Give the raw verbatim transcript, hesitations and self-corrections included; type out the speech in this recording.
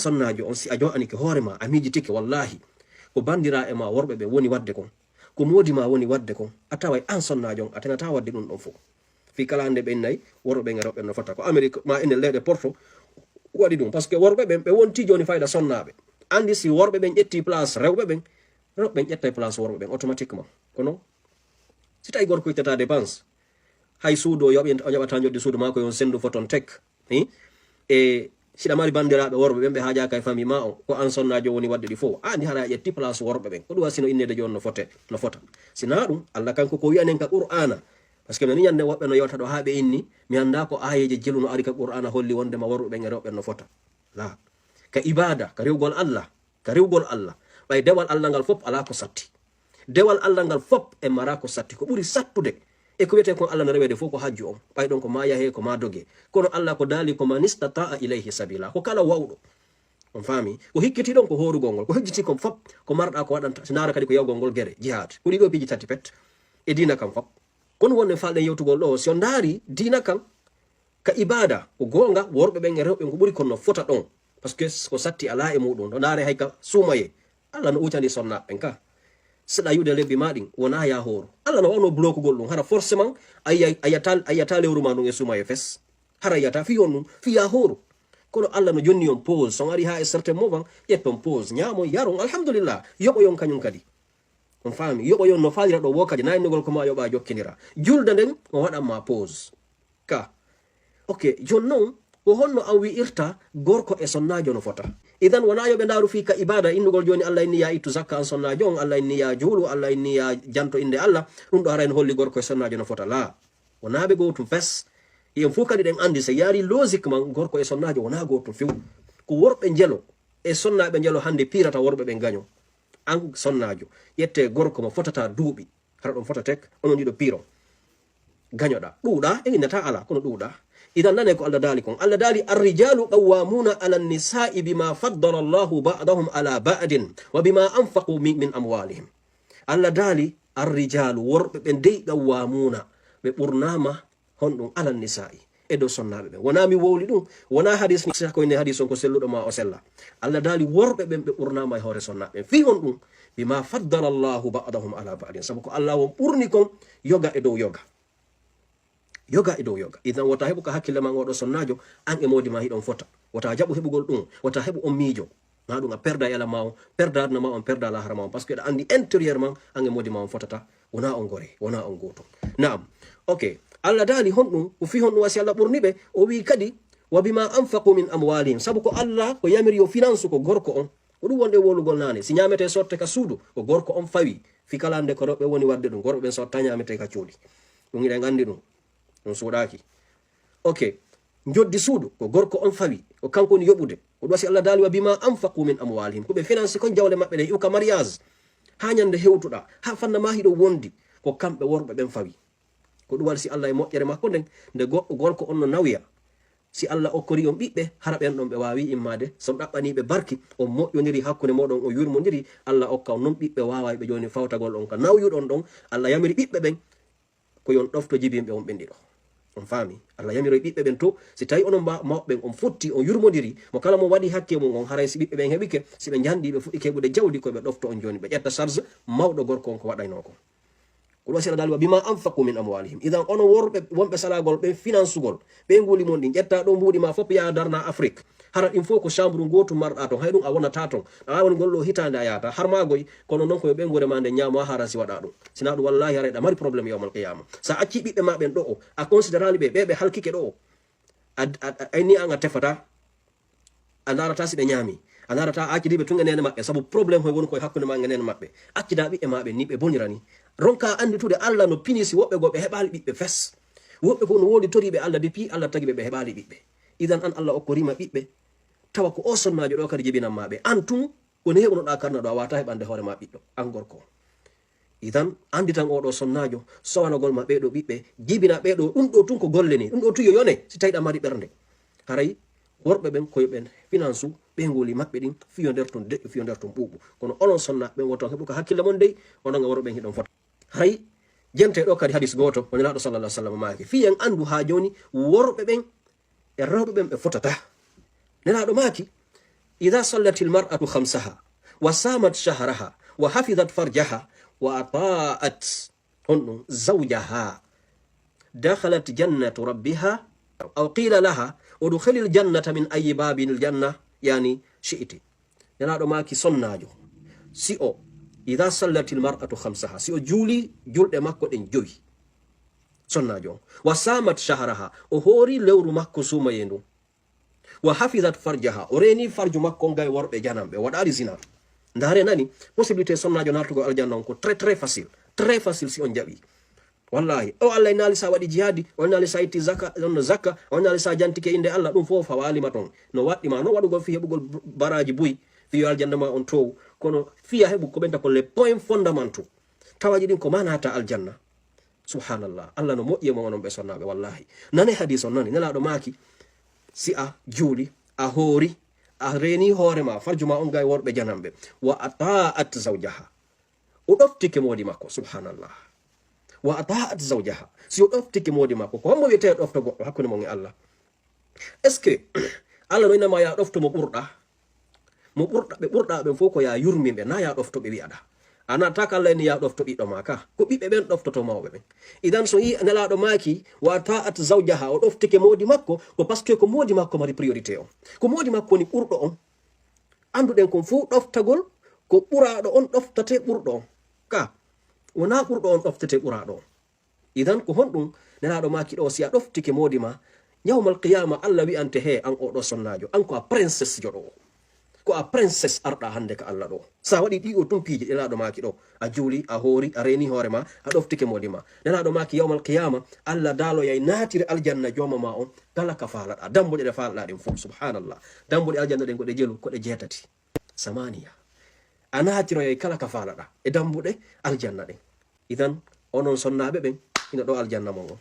Sonnaajo on, si a joɗanike hoore ma, a miijitike, wallahi, ko banndiraaɓe ma worɓe ɓe woni waɗde kon, ko moodi ma woni waɗde kon, a taway an sonnaajo on, a tenata waɗde ɗum ɗon fof. Fii kala hannde ɓen nayi, worɓe ɓen e rewɓe no fota. Ko Amérique ma enen leyɗe Porto waɗi ɗum. Parce que worɓe ɓen, ɓe wonti jooni fayda sonnaaɓe. Anndi si worɓe ɓen ƴetti place rewɓe ɓen, rewɓe ɓen ƴettay place worɓe ɓen automatiquement. Kono si tawi gorko ittata dépense, hay suudu o yoɓi-, o yoɓata njoɓdi suudu maako, yo on senndu foton tek. Hi? E siɗa mari banndiraaɓe worɓe ɓen, ɓe haajaaka e famille ma on, ko an sonnaajo woni waɗde ɗi fof. A anndi hara a ƴetti place worɓe ɓen. Ko ɗum wasino innede jooni no fote, no fota. Si naa ɗum, Allah kanko ko wi'anen ka Qur'aana. Parce que mi nani ñande woɓɓe no yewta ɗo haa ɓe inni, mi anndaa ko aayeeje jelu no ari ka Qur'aana holli wonndema worɓe ɓen e rewɓe ɓen no fota. Laa. Ka ibaada, ka rewgol Allah, ka rewgol Allah. Ɓay dewal Allah ngal fof alaa ko satti. Dewal Allah ngal fof e maraa ko satti. Ko ɓuri sattude e ko wiyetee kon Allah no rewede fof ko hajju on. Ɓay ɗon ko maa yahee, ko maa dogee. Kono Allah ko daali ko man istata'a ilayhi sabila. Ko kala wawɗo. On faami? Ko hikkiti ɗon ko hoorugol ngol. Ko hejjiti kon fof ko marɗa ko waɗanta. Si ndaara kadi ko yawgol ngol gere, jihaad. Ko ɗiɗo piiji tati pet. E diina kan fof. Kono wonde falɗen yewtugol ɗo, si on ndaari diina kan, ka ibaada, ko goonga, worɓe ɓen e rewɓe ɓen ko ɓuri kon no fota ɗon. Parce que ko satti alaa e muɗum. No ndaare hay ka suumaye. Allah no ucani sonnaaɓe ɓen ka. Seɗa yude lebbi ma ɗin, wona ya hooru. Allah no wawno blokugol ɗum. Hara forcément, a yiya-, a yiyata, a yiyata lewru ma ndun e suumaye fes. Hara yiyata fii on ɗum, fii ya hooru. Kono Allah no jonni on pause. So on ari haa e certain moment, ƴetton pause. Ñaamon, yaron, alhamdulillah. Yoɓoyon kañum kadi. On faami? Yoɓoyon no faalira ɗo woo kadi, na innugol ko ma yoɓa jokkindira. Julde nden, on waɗan ma pause. Ka. Ok, jon non, ko honno an wi'irta gorko e sonnaajo no fota? Idan wona yo ɓe ndaaru fii ka ibaada, innugol jooni Allah inni ya ittu zakka an sonnaajo on, Allah inni ya juulu, Allah inni ya janto innde Allah, ɗum ɗo haray no holli gorko e sonnaajo no fota. Laa. Wona ɓe gootum fes. Iyen fof kadi ɗen anndi, so yaari logiquement, gorko e sonnaajo wona gootum few. Ko worɓe njelo e sonnaaɓe njelo hannde piirata worɓe ɓen gaño. An sonnaajo, ƴette gorko mo fotata duuɓi, hara ɗon fota tek, onon ɗiɗo piiron. Gañoɗa, ɗuuɗa, e innata ala, kono ɗuuɗa. Idan nane ko Allah daali kon. Allah daali, "Arrijalu qawwamuna ala nisai bima faddala Allahu ba'dahum ala ba'din wa bima anfaqu mi-, min amwalihim." Allah daali, "Arrijalu", worɓe ɓen dey, "qawwamuna", ɓe ɓurnama honɗum, ala nisai, e dow sonnaaɓe ɓen. Wona mi wowli ɗum, wona hadis ni, sah ko ine hadis on ko selluɗo ma o sella. Allah daali, worɓe ɓen ɓe ɓurnama e hoore sonnaaɓe ɓen. Fii honɗum? "Bima faddala Allahu ba'dahum ala ba'din." Sabu ko Allah on ɓurni kon yoga e dow yoga. Yoga e dow yoga. Idan wota heɓu ka hakkille ma oɗo sonnaajo, an e moodi ma hiɗon fota. Wota jaɓu heɓugol ɗum, wota heɓu on miijo. Na ɗum a perda e ala ma on, perda aduna ma on, perda lahara ma on. Parce que eɗa anndi intérieurement, an e moodi ma on fotata. Wona on gore, wona on gooto. Naam. Ok. Allah daali honɗum, ko fii honɗum wasi Allah ɓurni ɓe, o wi'i kadi, "Wa bima anfaqu min amwalihim." Sabu ko Allah ko yamiri yo finance ko gorko on. Ko ɗum wonde wolugol naane. Si ñaamete sotte ka suudu, ko gorko on fawi. Fii kala hannde ko rewɓe woni waɗde ɗum. Gorɓe ɓen sotta ñaamete ka cuuɗi. Ɗum hiɗen anndi ɗum. Ɗum suuɗaaki. Ok. Njoddi suudu, ko gorko on fawi. Ko kanko woni yoɓude. Ko ɗum wasi Allah daali, "Wa bima anfaqu min amwalihim." Ko ɓe finance kon jawle maɓɓe ɗe, iwka mariage. Haa ñande hewtuɗa, haa fanna ma hiɗo wondi. Ko kamɓe worɓe ɓen fawi. Ko ɗum waɗi si Allah e moƴƴere makko nden, nde goɗɗo gorko on no nawya. Si Allah okkori on ɓiɓɓe, hara ɓen ɗon ɓe waawi immaade. So on ɗaɓɓanii ɓe barki, on moƴƴondiri hakkunde mooɗon, on yurmondiri, Allah okka on non ɓiɓɓe waawayɓe jooni fawtagol on ka nawyuɗon ɗon. Allah yamiri ɓiɓɓe ɓen, ko yo on ɗofto jibinɓe on ɓen ɗiɗo. On faami? Allah yamiroy ɓiɓɓe ɓen to, si tawi onon ma-, mawɓe ɓen on fotti, on yurmondiri, mo kala mo waɗi hakke mum on, haray si ɓiɓɓe ɓen heɓike, si ɓe njanɗi, ɓe fuɗɗike heɓude jawdi, ko ɓe ɗofto on jooni, ɓe ƴetta charge mawɗo gorko on ko waɗaynoo kon. Ko ɗum wasi Allah daali, "Wa bima anfaqu min amwalihim." Idan onon worɓe wonɓe salagol, ɓen finansugol, ɓe nguuli mon ɗin, ƴetta ɗo mbuuɗi ma fof, yaa darna Afrique. Hara ɗin fof ko chambre ngootu marɗa ton, hay ɗum a wonata ton. A wawan ngol ɗo hitaande a yahata, har ma goy, kono non ko yo ɓe ngure ma nde ñaamo a hara si waɗa ɗum. Sina ɗum wallahi haray ɗa mari problème yawmal qiyama. Sa acci ɓiɓɓe ma ɓen ɗo o, a considérali ɓe, ɓe ɓe halkike ɗo o. A, a, a, ayni an a tefata, a ndaarata si ɓe ñaami. A ndaarata a accidiiɓe tun e neene maɓɓe, sabu problème hoy woni koye hakkunde ma e neene maɓɓe. Accida ɓiɓɓe ma ɓen ni ɓe bonirani. Ronka annditude Allah no pini si woɓɓe goo ɓe heɓaali ɓiɓɓe fes. Woɓɓe goo no woodi toriiɓe Allah depuis Allah tagi ɓe, ɓe heɓaali ɓiɓɓe. Idan an Allah okkorima ɓiɓɓe, tawa ko o sonnaajo ɗo kadi jibinanma ɓe. An tun, ko ni heɓunoɗa karna ɗo, a wata heɓande hoore ma ɓiɗɗo, an gorko. Idan, anditan oɗo sonnaajo, sowanagol ma ɓeɗo ɓiɓɓe, jibina ɓeɗo, ɗum ɗo tun ko golle ni, ɗum ɗo tun yo yone, si tawi ɗa mari ɓernde. Haray, worɓe ɓen, koye ɓen, finance, ɓeynguuli maɓɓe ɗin, fiyo nder tun deƴƴo, fiyo nder tun ɓuuɓu. Kono onon sonnaaɓe ɓen, woto on heɓu ka hakkille mon dey, onon e worɓe ɓen hiɗon fota. Haray, jente ɗo kadi hadis gooto, o Nelaaɗo sallallahu alaihi wasallam maaki, fii en andu haa jooni, worɓe ɓen e rewɓe ɓen ɓe fotata. Nelaaɗo maaki, إذا صلت المرأة خمسها وصامت شهرها وحفظت فرجها وأطاعت، honɗum, زوجها دخلت جنة ربها، أو قيل لها ادخلي الجنة من أي باب الجنة، يعني، شئت. Nelaaɗo maaki sonnaajo, si o, إذا صلت المرأة خمسها, si o juuli julɗe makko ɗen jowi, sonnaajo on, وصامت شهرها, o hoori lewru makko suumayee ndun, وحفظت فرجها, o reeni farju makko on gay worɓe jananɓe, o waɗaali zina. Ndaare nani, possibilité sonnaajo naatugol aljanna on ko très, très facile. Très facile si on jaɓi. Wallahi, o Allah innaali sa waɗi jihaadi, o innaali sa itti zaka, on zakka, o innaali sa jantike innde Allah, ɗum fof fawaalima ton. No waɗɗi ma, no waɗugol fii heɓugol baraaji buy, fii yo aljanna ma on toow. Kono fii a heɓu ko ɓenta ko les points fondamentaux. Tawaaji ɗin ko ma naata aljanna. Subhanallah. Allah no moƴƴi e mon onon ɓe sonnaaɓe, wallahi. Nane hadis on nani, Nelaaɗo maaki, si a juuli, a hoori, a reeni hoore ma, farju ma on gay worɓe jananɓe. وأطاعت زوجها. O ɗoftike moodi makko, subhanallah. وأطاعت زوجها. Si o ɗoftike moodi makko, ko hombo wiyetee ɗofto goɗɗo hakkunde mon e Allah? Est-ce que Allah no inna ma ya ɗofto mo ɓurɗa? Mo ɓurɗa, ɓe ɓurɗa ɓen fof ko ya yurmin ɓe, na ya ɗofto ɓe wi'aɗa. A naata ka Allah inni ya ɗofto ɓiɗɗo ma ka. Ko ɓiɓɓe ɓen ɗoftoto mawɓe ɓen. Idan so yi Nelaaɗo maaki, وأطاعت زوجها, o ɗoftike moodi makko, ko parce que ko moodi makko mari priorité on. Ko moodi makko woni ɓurɗo on. Annduɗen kon fof ɗoftagol, ko ɓuraaɗo on ɗoftate ɓurɗo on. Ka, wonaa ɓurɗo on ɗoftate ɓuraaɗo on. Idan ko honɗum Nelaaɗo maaki ɗo, si a ɗoftike moodi ma, yawmal qiyaama Allah wi'ante, he, an o ɗo sonnaajo, an ko a princess joɗo o. Ko a princess arɗa hannde ka Allah ɗo. Sa waɗi ɗiɗo tun piiji Nelaaɗo maaki ɗo, a juuli, a hoori, a reeni hoore ma, a ɗoftike moodi ma. Nelaaɗo maaki yawmal qiyaama, Allah daaloyay naatire aljanna jooma ma on, kala ka faalaɗa. Dambuɗe ɗe faalaɗa ɗin fof, subhanallah. Dambuɗe aljanna ɗen ko ɗe jelu, ko ɗe jeetati. Samaniya. A naatiroyay kala ka faalaɗa e dambuɗe aljanna ɗen. Idan, onon sonnaaɓe ɓen, ina ɗo aljanna mon on.